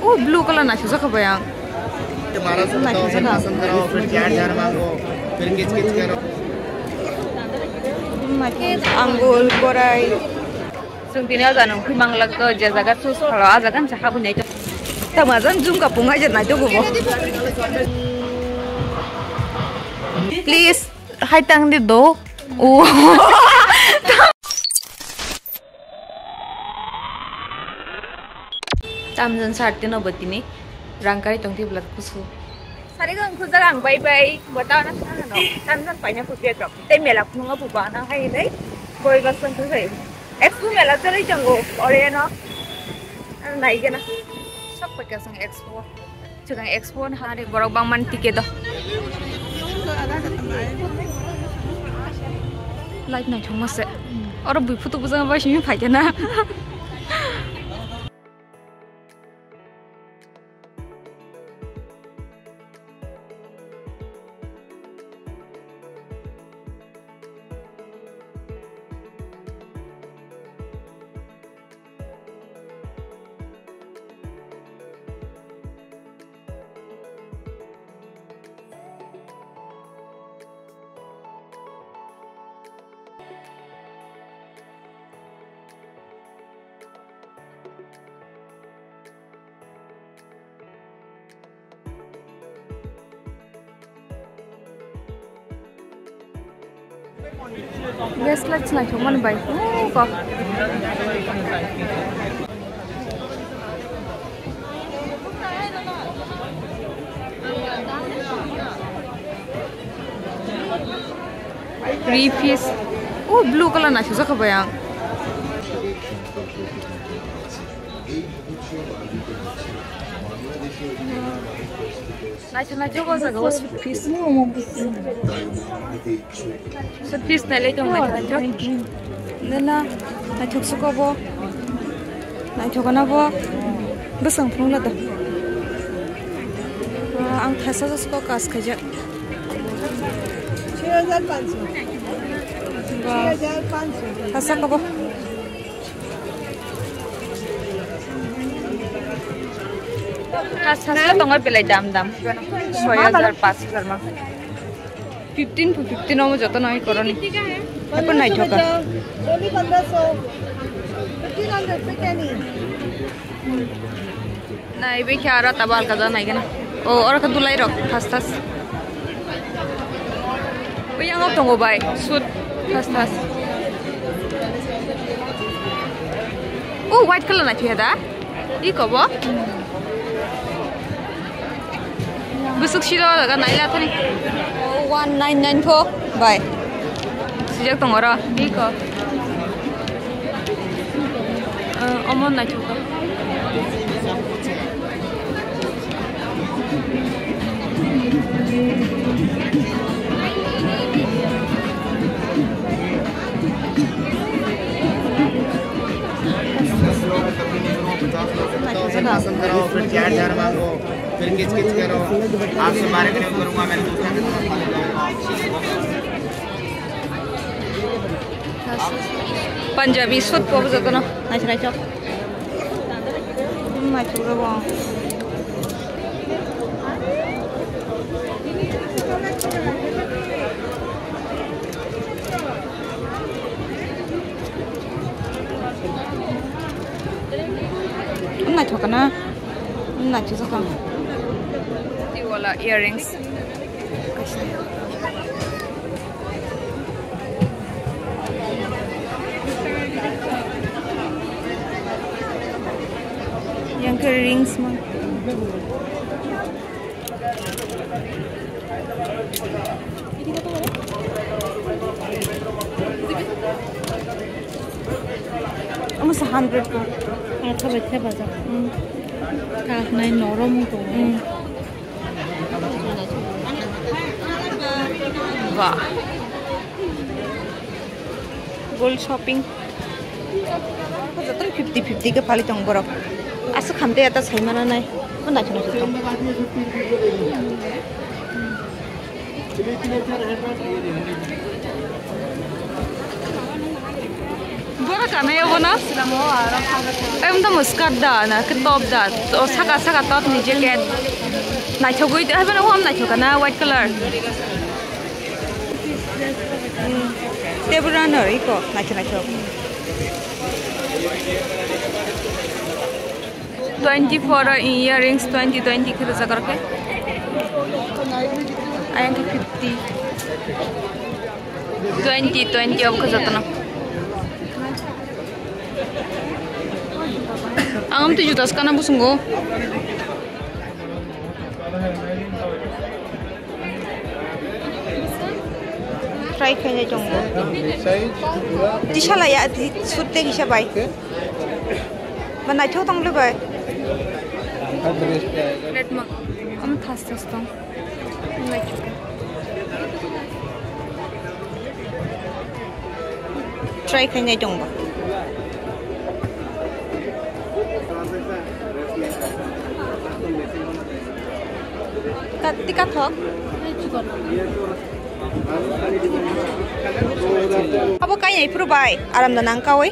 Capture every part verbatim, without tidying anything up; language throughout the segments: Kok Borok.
Oh, blue color naisajak kha bai ang. तुम्हारा सुनता हूँ, फिर पसंद कराओ, फिर चार हजार मांगो, फिर किच किच करो। Naisajak. Angul, korai. Chwng tini o jaga nung phimang lak to, je jaga choose khalo, a jaga nung habwi nai to. Tamo jan jumka pungai je nai to bo. Please, hai tang di do. O. Tamjani sartino bo tini rang kari tongtwi bwlak kusu. Sari gong khujak ang bai bai bo tana sana no tamjani paina phuti rok tei mela phungo bo bana hai dai boi basang tu sai expo mela chalai tongo ore no naigena sok paikasang expo. Chwng expo ni hari borok bangmani ticket o. Light naithokma se. Oro bui photo bujang bai simi phaikhe na. Gas light naithokmani bai kok. Three piece. Oh, blue color naithokjak kha bai ang. Naithok naithok o jaga o suitcase. Suitcase nailai tong naithok naithok. Nana naithok suko bo. Naithok na bo. Bwsang phunukla da. Ah, ang thaisa suko kas khaijak. Ba. Thaisa kobo. Khas khas khe tongo belai dam dam. Soi hajar, paanch hajar ma. Fifteen to fifteen omo joto nai koroni. Eko naithoka. Nai bekhe aro tabal kaja nai gana. O, oro khe dulai rok thas thas. Ui, yang tongo bai, suit thas thas. O, white color na phiya da? Iko bo? Busuk siro daga naila thani. One nine nine four bai. Sijak tong oro. Iko. Ah, omo naithoka. पसंद कराओ, फिर चार हजार मांगो, फिर किच किच करो। आपसे बारह करूंगा मैं, दूसरा Punjabi suit po jotono naithok naithok. Naithok rok bo. Naithok na. Naithok jaka. Tiwala earrings. Yang ke rings man. Omo se hundred ko. Atha bai the bajak. Hmm. Kak nai norom to. Hmm. Wah. Gold shopping. Joto fifty fifty khe phalwi tongo borok. Aswk hamtwi ata saimano nai. Bo naithok naithok. Bora kana ya bono? Em to muskar da na ke top da. O saka saka top ni jacket. Naithogwi de haibo no hom naithok kana white color. Tebura no iko naithok naithok. Twenty-four earrings twenty twenty khe rwjak arokhe. Ayang khe fifty. Twenty twenty obo khe jotono. Ang amtwi juta swkana bwswngo. Try khainai tongo. Tisala ya, di, sut tei kisa bai. Ma naithok tong le bai. Red ma, am thas thas tong. Naithok. Try khainai tongba. Ka-, ti kathok? Abo kainai phuru bai, aram da nang kawi.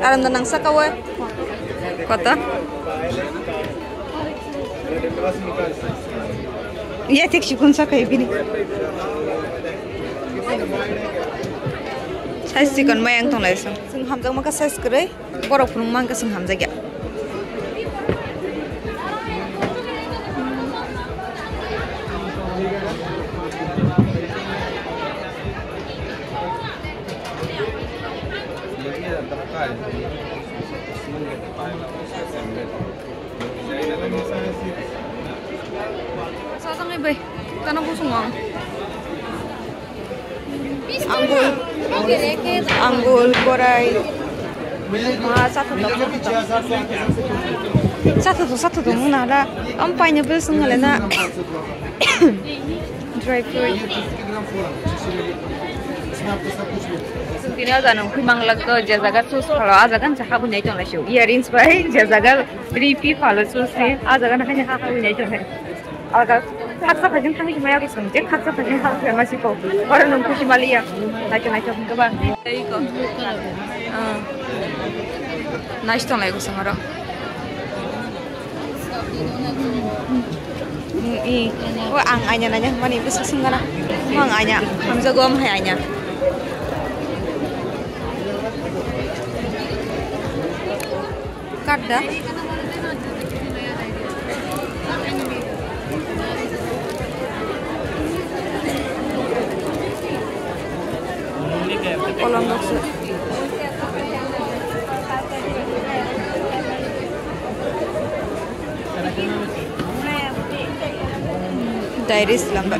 Aram da nang saka we. Koto? Iya, thik sikun saka bini. Size sikon mayang tong lai so. Sing hamjak maka size kwrwi. Borok phunuk mang khe chwng hamjakya. Sasang bai, tano busung ang. Angul, angul, borai. Ma, sathuthok, sathuthok. Sathuthok, sathuthok, mung nara. Am paina bel sung ngalena. Dry fruit. Tini aja nung kui manglak to, je jaga choose khalo, aja kan jaha bunai tong lai shu. Earrings bai, je jaga ripi khalo choose ni, aja kan hani ha ha bunai tong lai. Aga khaksa phajing thangwi maya ko song je khaksa phajing thangwi maya si ko. Oro nung kuchi maliya. Naito naito hingke ba. Ei ko. Ah. Nice tong lai ko song oro. Mm, i. O ang anya nanya mani bisa sung gana. Mo ang anya. Hamjago am hai anya. Kadda. Kolom box. Diaries lamba.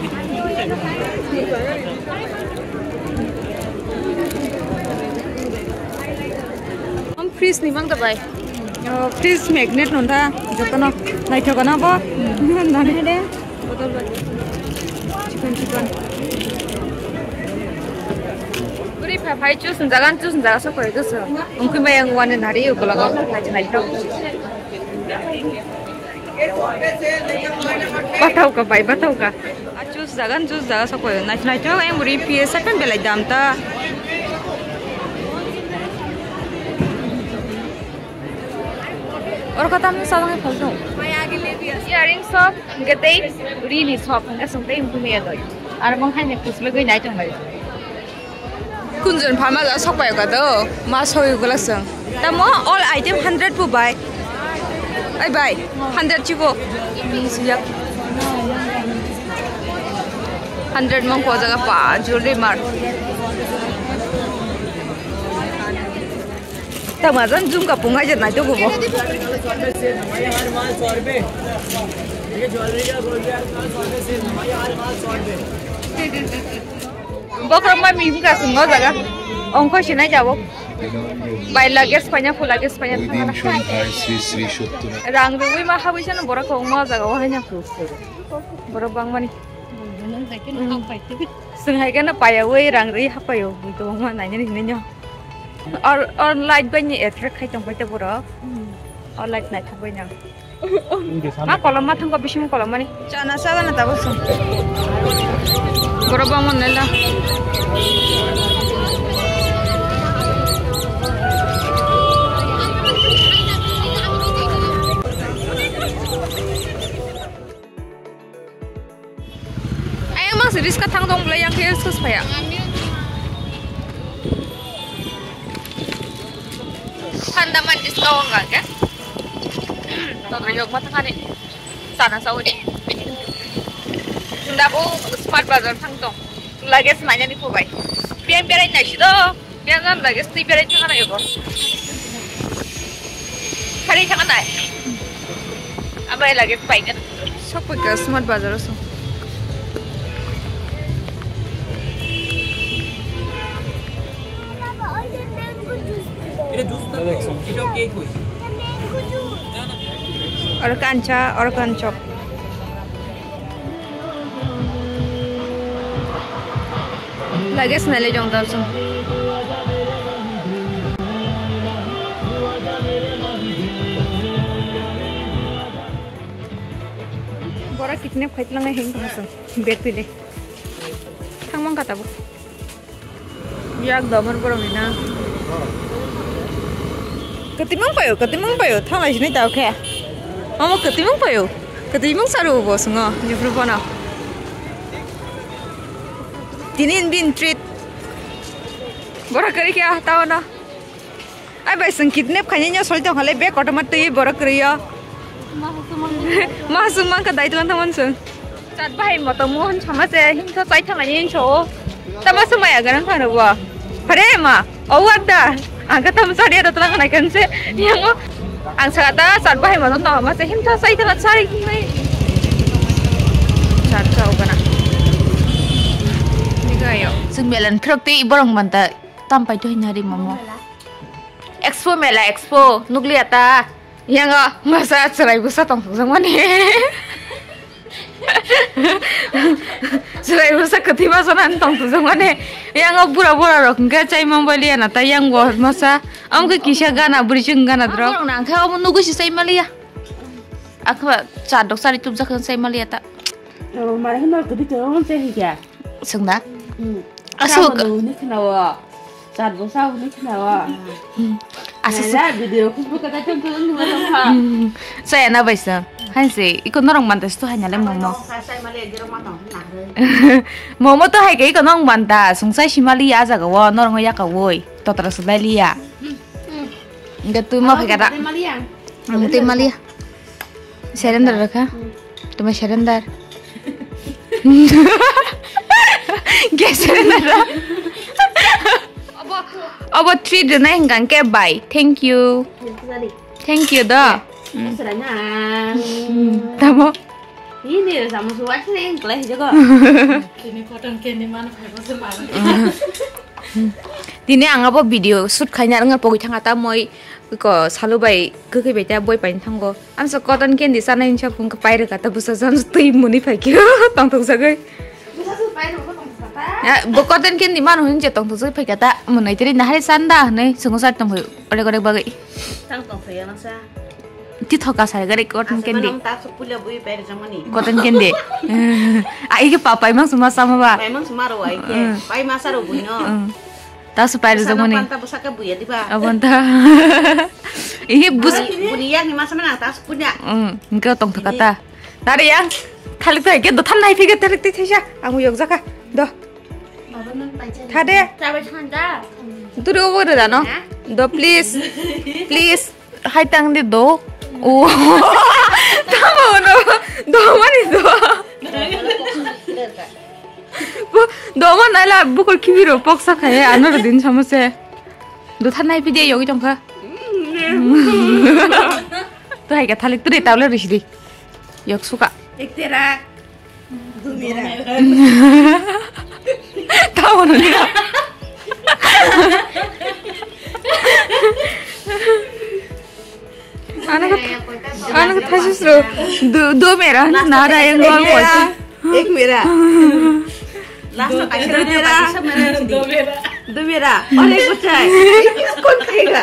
Am fridge ni mang da bai. Oh, fridge magnet nonda jotono naithok gana bo. Nani de. Botol bai. Chikon chikon. Buri phai phai chus jagan chus jaga so koi dos. Ungkui mai ang wane nari ukola ko phai naithok. Batauka bai, batauka. A juice jagan, juice jaga sokoi. Nai, naithok, em ri P S seven belai dam ta. Oro kata mi salang phal dong. Earring shop, hingke tei ri ni shop, hingke song tei hingke meya doi. Ar mong hai ne kuslogoi nai tong lai. Kunjon pharma ja sok pai ka do, ma soi gula song. Tamo all item hundred pu bai. Ai bai, hundred chibo. Hundred mong ko jaga pa jewelry mar. Tamo jan jum ka pungai jan nai to bo. Bokrok ma mihim ka sung o jaga. Ongkho sinai jabo. Bai luggage paina, full luggage paina. Rang rwi ma habui sano borok ko ma jaga o haina. Borok bangmani. Sung hai kana paya wi rang rwi hapayo. Bui to ma nai ni ni nyo. Or, or light bai ni attract khai tong bai te borok. Or light nai thok bai nang. Ma kolom ma thango bising kolom mani. Chana sa na tabo sung. Borok bang mon nela. Ayang mang se riska thang dong belai yang khe sus phaya. Thanda man riska wng ga khe. Todra yok ma thang ani. Sana sa uni. Tunda bo smart bazar thang dong. Luggage nai nani pho bai. Pian berai nai si do. Pian jan luggage twi berai thang nai bo. Khari thang nai. Abai luggage pai nai. Sok pai ka smart bazar o song. Oro kancha, oro kanchok. Luggage nai le jong dal song. Bora kidnap khai tlang heng tong song. Bag twi le. Thang mang ka tabuk. Yak domor borok ni na. Katimung payo, katimung payo, thang lai sinai tao khe. Omo katimung payo, katimung saru bo sungo, jufru bono. Tinin bin treat. Borok kari khe ah, tao no. Ai bai, chwng kidnap khainai no soi tong kha le, bag kotorma twi borok kwrwi o. Ma sung mang kha dai tlang thamon chwng. Chat bahai moto mohon sama se himtho chai thang ani hinso. Tama sung maya ganang thang rw. Hare ma, o wak da. Ang kha tamo chari aro tlang nai kan se. Yango ang sa ta chat bahai moto no ma se himtho chai thang chari nai. Chat chao gana. Diga yo. Chwng belan phrok tei borok man ta tam pai to hinari momo. Expo mela, expo nukliya ta. Yango masa chwrai bwsa tongthokjakmani. Chwrai bwsa kwthwi masa nani tongthokjakmani. Yango bura bura rok hwnkhe chaimang baliya na ta yango masa. Amkhe kisa gana bwrwi chwng gana drok. Borok nang khe omo nugwi se chaimaliya. Akhe ba cha dok chari tubjak khe chaimaliya ta. Oh, mare hwnba kwthwi tongma se hikya. Sungda. Hmm. Asuk. Sa hwnwi khnawo. Chat bo sa hwnwi khnawo. Hmm. Asuk. Nai la, video khunbo kata chum chum numa tongkha. Hmm. Saya na bai sa. Hai se, iko norong manta sto hai na le momo. Sa sai male jero ma tong na re. Momo to hai ke iko norong manta, sung sai simali ya jaga wo, norong ya ka woi. Totra sulai liya. Hmm. Enggak tu mau kata. Mali ya. Ang te mali. Surrender rakha. Tuma surrender. Ge surrender ra. Abo, abo treat rwnai hwnkha hwnkhe bai. Thank you. Thank you do. Tamo. Ini sama suwak sih yang kelai jago. Kini cotton candy mana fiber sih mana. Tini ang abo video shoot khaina wngkha pogwi thangkha ta moi ko salu bai kwkhwi bai ta boi paini thango. Amsa cotton candy chanai hinsa phung khe pairwkha ta bwsa jani twi mwnwi phaikhe tongthok jagwi. Ya, bo cotton candy mano hinje tongthok jagwi phaikha ta mwnwi tiri nahari chanda hwnwi chwngno chari tongphai orek orek bagwi. Tang tongphai ya masa. Ti thoka sai gari cotton candy. Aswk nang ta suk pulia bui pai rijak mani. Cotton candy. Ai ke papai mang suma sama ba. Pai mang suma ro ai ke. Pai masa ro bui no. Ta su pai rijak mani. Panta bwsa ke buya diba. Abon ta. Ihe bus. Buri yang ni masa mana ta suk pulia. Engke tong thoka ta. Nari yang. Thalik ta ke do than nai phige thalik ti thaisa. Ang yok jaka. Do. Thade. Turi obo rida no. Do please. Please. Hai tang di do. O. Tamo no. Do mani do. Bu, do man ala bukol kibiro poksa khaye ano din samose. Do thanai pide yogi tongkha. To hai ka thalik turi tawle risidi. Yok suka. Ek tera. Tamo no nira. Ano ka, ano ka thasis ro. Do, do mera na ra yang gol ko. Ek mera. Last ka kaisa mera. Dumera, ore kuchai. Kon kaiga.